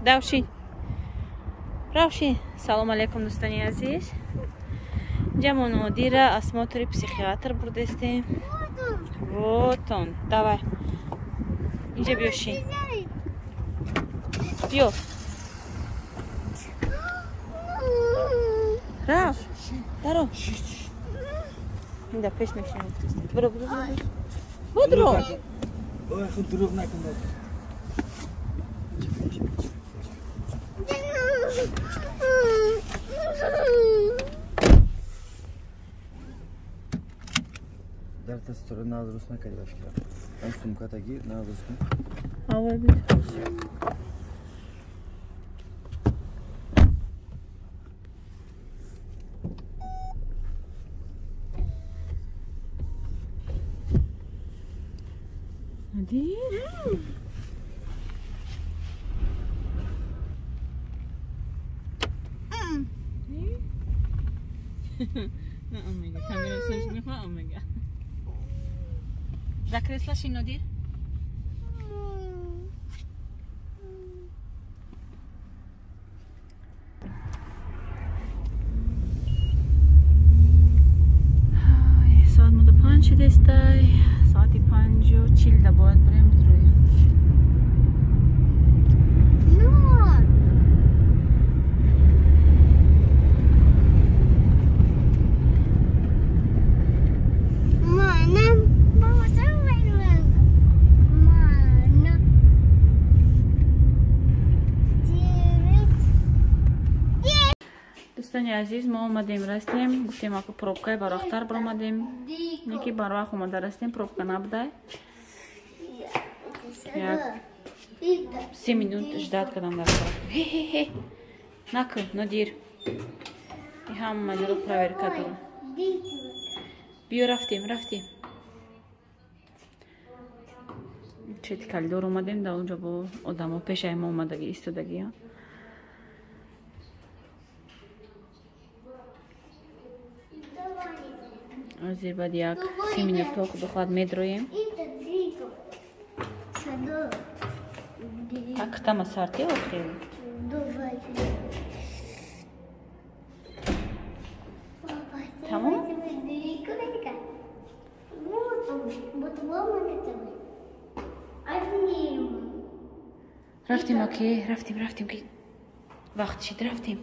Давшин. Равшин. Салом алейкум, дӯстони азиз. Инҷа мо Нодира осмотри психиатр бурдестем. Вот он. Давай. Инҷа биё шин. Биё. Рав. Даро. Инда пеш мешинем. Буро, буро, буро. Будро. Ой, худ дурӯғ накун. Дар тастора нағз накарди ба фикрам. Он сумката гир, нағз кун. Авай бит. Надир? Омега, камера саш мехоҳ омега. За кресла шин, Нодир. Соат мода 5 шудестай. Соати 5:40 да бояд бирем рӯй. Дӯстони азиз, мо омадем, растем, гуфтем аку пробкаи барвақттар баромадем, неки барвақт омада растем, пробка набудай. Як 3 минут ждать кардам дар пробка. Хе-хе-хе. Накун, Нодир. И ҳама ҷоро проверка дорам. Биё, рафтем, рафтем. Чети коридор омадем, дар онҷо бо одамо пешаи мо омадагӣ истодагиам. Ҳозир баъд як 3 минут худо хоҳад медроем. Актама сарти охир. Тамом? Рафтем, окей, рафтем, рафтем, ки вақт шид, рафтем.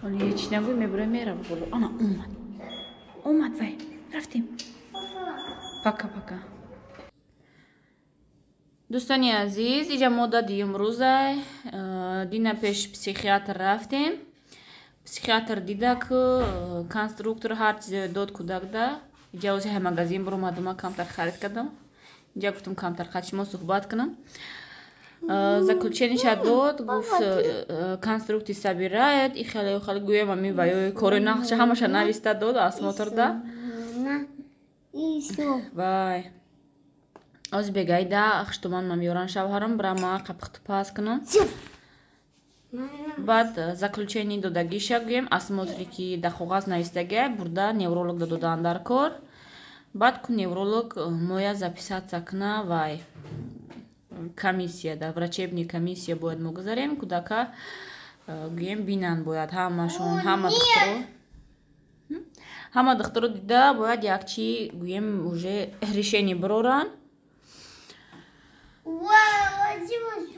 Оли ҳеч нагӯй, мебурем, мерав боло. Ана омад. Омад вай. Рафтем. Пока, пока. Дӯстони азиз, иҷа мо дадиюм рӯзай. Дина пеш психиатр рафтем. Психиатр дида ку конструктор ҳар чизе дод кӯдакда. Иҷа ози ҳай магазин буромадам, ма камтар харид кардам. Иҷа гуфтам камтар қачимо суҳбат кунам. Заключениша дод, гуфт конструкти собирает и хеле хеле гӯям ами ваёи кори нақша ҳамаша нависта дод осмотрда. Вай. Оз бегайда ахштуман ма меёран шавҳарам, брама қапихту пас кунам. Баъд заключение додагиша гӯем, осмотре ки дар коғаз навистагия бурда невролог додан дар кор. Баъд ку невролог моя записаться куна вай комиссия, да врачебный комиссия бояд мо гузарем, кӯдака гӯем бинанд бояд ҳамашон, ҳама духтуро дида бояд якчи гӯем уже решение бироранд.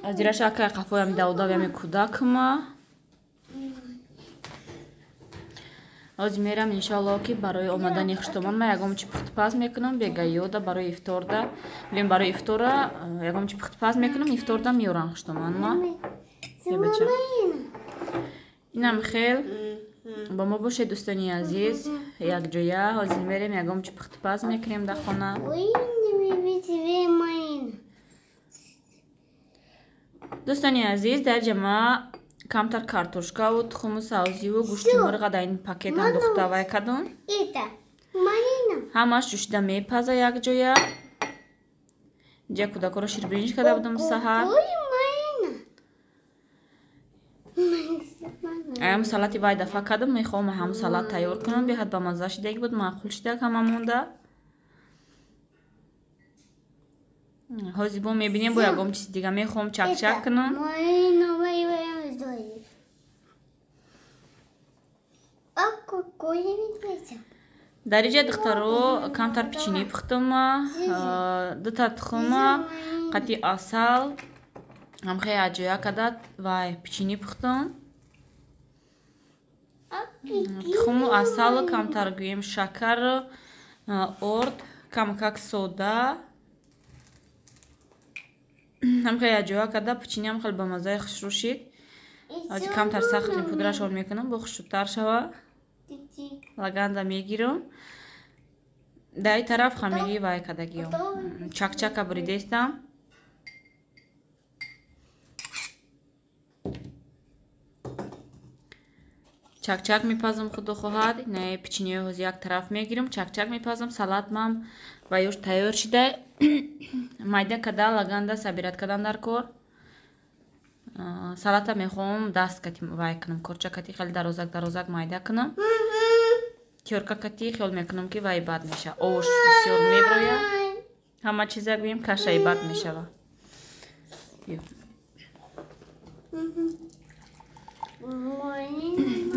Аз дираша акай қафоям давдавями кӯдакма. Ҳозир мерам иншоалло ки барои омадани хуштомон ма ягон чи пухтупаз мекунам, бега ёда барои ифторда, гӯем барои ифтора ягон чи пухтупаз мекунам, ифторда меёрам хуштомон ма. Бача. Инам хел бо мо бошед дӯстони азиз, якҷоя ҳозир мерем ягон чи пухтупаз мекунем дар хона. Дӯстони азиз, дар ҷамъа камтар картошкаву тухму савзиву гӯшти мурға дар ин пакет андохта вай кардам. Ҳамаш ҷӯшида мепаза якҷоя. Инҷа кӯдакоро ширбиринҷ карда будам саҳар. Аям салати вай дафъа кардам, мехоҳам ҳам салат тайёр кунам, беҳад ба мазза шидаги буд, маъқул шидак ҳама монда. Ҳозир бо мебинем, бо ягон чизи дига мехоҳам чакчак кунам. Дар иҷа духтаро камтар печени пухтума, дута тухума, қати асал, ҳамхе аҷоя када вай печени пухтум. Тухуму асалу камтар гӯем шакару орд, камакак сода. Ҳамхе аҷоя када печени ҳам хеле бамаззаи хушрӯ шид. Ҳозир камтар сахарни пудрашон мекунам, бо хушрӯтар шава. Лаганда мегирам. Дар ин тараф хамири вай кадагиём. Чакчака буридестам. Чакчак мепазам, худо хоҳад. Не, печеньеҳои ҳозир як тараф мегирам, чакчак мепазам, салат мам ва ёш тайёр шида. Майда када лаганда сабират кадан дар кор. Салата мехоҳам даст кати вай кунам, корча кати хеле дарозак дарозак майда кунам. Тёрка кати хиёл мекунам ки вай бад мешава. Ош бисёр меброяд. Ҳама чиза гӯем кашаи бад мешава.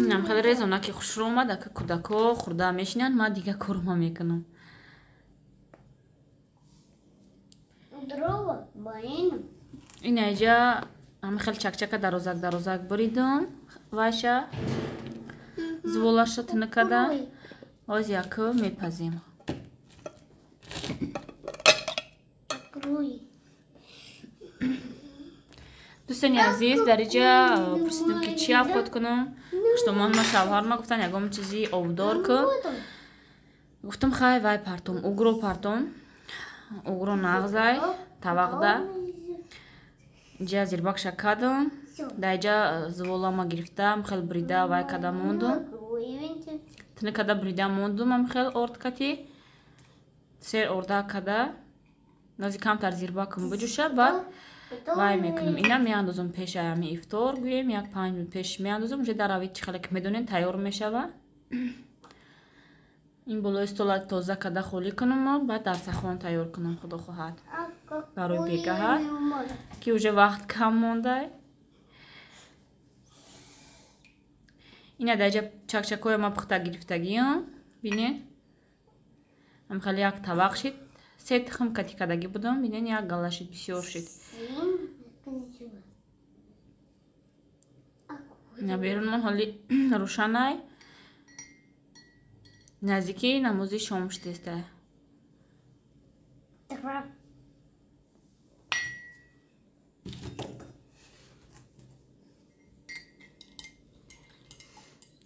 Инам хеле резона ки хушрӯ омад, ака кӯдако хӯрда мешинанд, ман дига корма мекунам. Ин айҷа ҳама хеле чакчака дарозак дарозак буридум, вайша зволаша тинакада. Ҳозир яку мепазим. Дӯстони азиз, дар иҷа пурсидем ки чӣ авқот кунам. Хуштомонма шавҳарма гуфтан ягон чизи обдор кун. Гуфтам хай вай партом, угро партом. Угро нағзай, тавақда. Иҷа зирбакша кадам. Дар иҷа зволама гирифтам, хел брида вай када мондум. Тина када брида мондум, ам хел орд кати. Сер орда када. Нози камтар зирбакам буҷуша, баъд вай мекунам. Ина меандозам пеши ами ифтор, гӯем як 5 минут пеш меандозам, уже дар авид чӣ хеле ки медонед тайёр мешава. Ин болои стола тоза када холӣ кунам, баъд дарсахон тайёр кунам, худо хоҳад. Барои бегаҳа ки уже вақт кам монда. Ина дар иҷа чакчакҳои ма пухта гирифтагиам, бинед. Ам хеле як тавақ шид. Се тухм кати кадагӣ будам, бинед як гала шид, бисёр шид. Ина берунмон ҳоли рӯшанай. Наздики намози шом шудеста.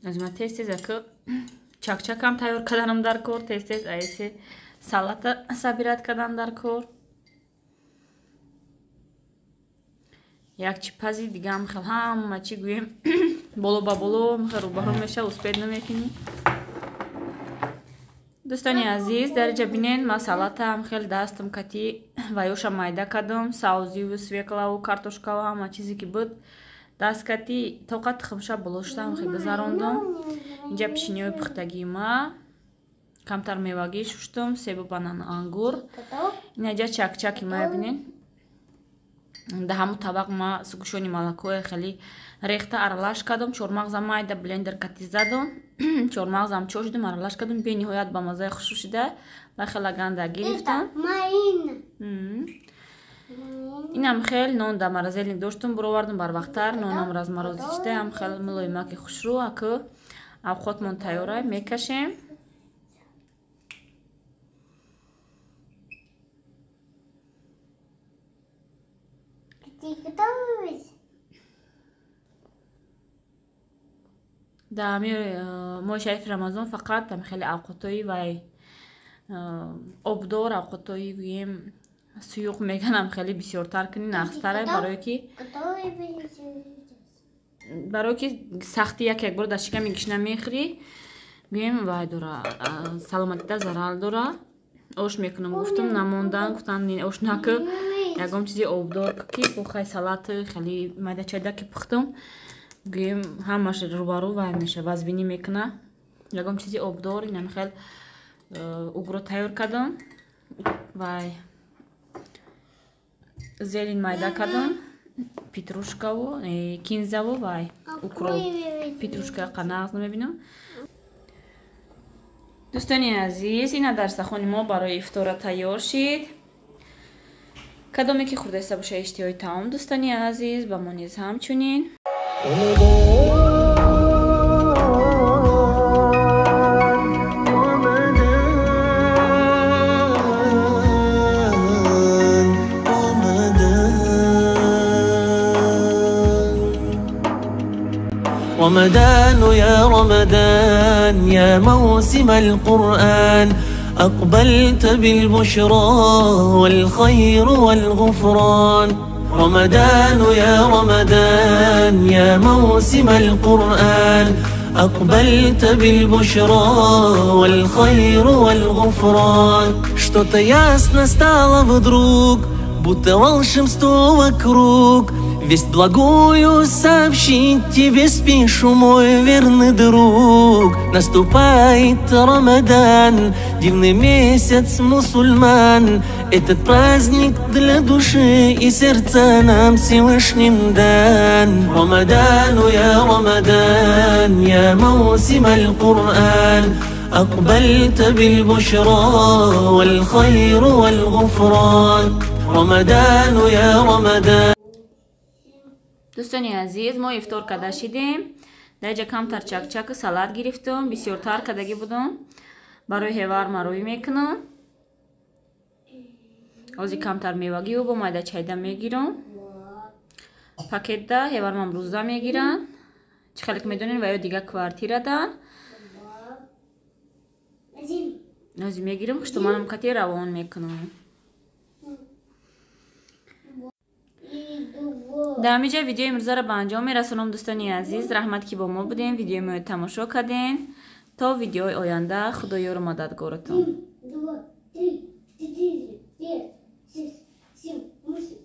Аз ма тез тез ака чакчакам тайёр карданам дар кор, тез тез айсе салата сабират кардан дар кор. Як чи пази дигаам хел ҳама чи гӯем боло ба боло хел рӯбарӯ меша, успед намекунӣ. Дӯстони азиз, дар иҷа бинед, ман салатаам хел дастам кати ваёша майда кардам, савзиву свеклаву картошкаву ҳама чизе ки буд даст кати тоқа тухмша боло шудам хел гузарондам. Инҷа печеньеҳои пухтагии ма, камтар мевагӣ шуштум, себу банану ангур. Инаҷа чакчаки ма бинед. Дар ҳамун табақ ма сугушони малакое хеле рехта аралаш кардам, чормағзам майда блендер кати задам, чормағзам чошидам, аралаш кардам, бениҳоят ба маззаи хушрӯ шида ва хеле ганда гирифтам. Инам хел нон дар морозильник доштум, буровардам барвақттар, нонам разморозӣ шида, ҳам хел мулоимаки хушрӯ, аку авқотмон тайёра, мекашем. Дар ҳамин моҳи шарифи Рамазон фақат ҳам хеле авқотҳои вай обдор, авқотҳои гӯем суюқ меганам хеле бисёртар кунӣ, нағзтаре, барое ки сахти як як бор дар шиками гишна мехӯрӣ, гӯем вай дора, саломатида зарар дора. Ош мекунам, гуфтам намондан, гуфтам ош накӯ, ягон чизи обдор ки бухай салат хеле майда чайда ки пухтам, гӯем ҳамаш рӯбарӯ вай меша, вазбинӣ мекуна. Ягон чизи обдор инам хел угро тайёр кардам. Вай Зелень майда кардам, петрушкаву, кинзаву вай укроп. Петрушка қанағз намебинам. Дӯстони азиз, ина дарсахони мо барои ифтора тайёр шид. Кадоме ки хӯрдаиста боша иштиҳои таом, дӯстони азиз, ба мо низ ҳамчунин. رمضان يا رمضان يا موسم القرآن أقبلت بالبشرى والخير والغفران. رمضان يا رمضان يا موسم القرآن أقبلت بالبشرى والخير والغفران. Что-то ясно стало вдруг, будто волшебство вокруг. Весть благую сообщить тебе спешу, мой верный друг. Наступает Рамадан, дивный месяц мусульман. Этот праздник для души и сердца нам Всевышним дан. Рамадан, я Рамадан, я маусим аль-Кур'ан. أقبلت بالبشرى والخير والغفران. رمضان يا رمضان. Дӯстони азиз, мо ифтор карда шидем. Дар ҷа камтар чакчаку салат гирифтум, бисёртар кардагӣ будум. Барои ҳевар мароӣ мекунам. Ҳозир камтар мевагиу бо майда чайда мегирам. Пакетда ҳевармам рӯза мегиранд. Чӣ хеле ки медонед, ва ё дига квартирадан. Ҳозир мегирам, хуштуманам кати равон мекунам. Дар ҳамин ҷо видеои имрӯзаро ба анҷом мерасонам, дӯстони азиз. Раҳмат, ки бо мо будем, видеои моро тамошо кардем. То видеои оянда, Худо ёру мададгоратон. 2, 3, 4, 5, 6, 7, 8.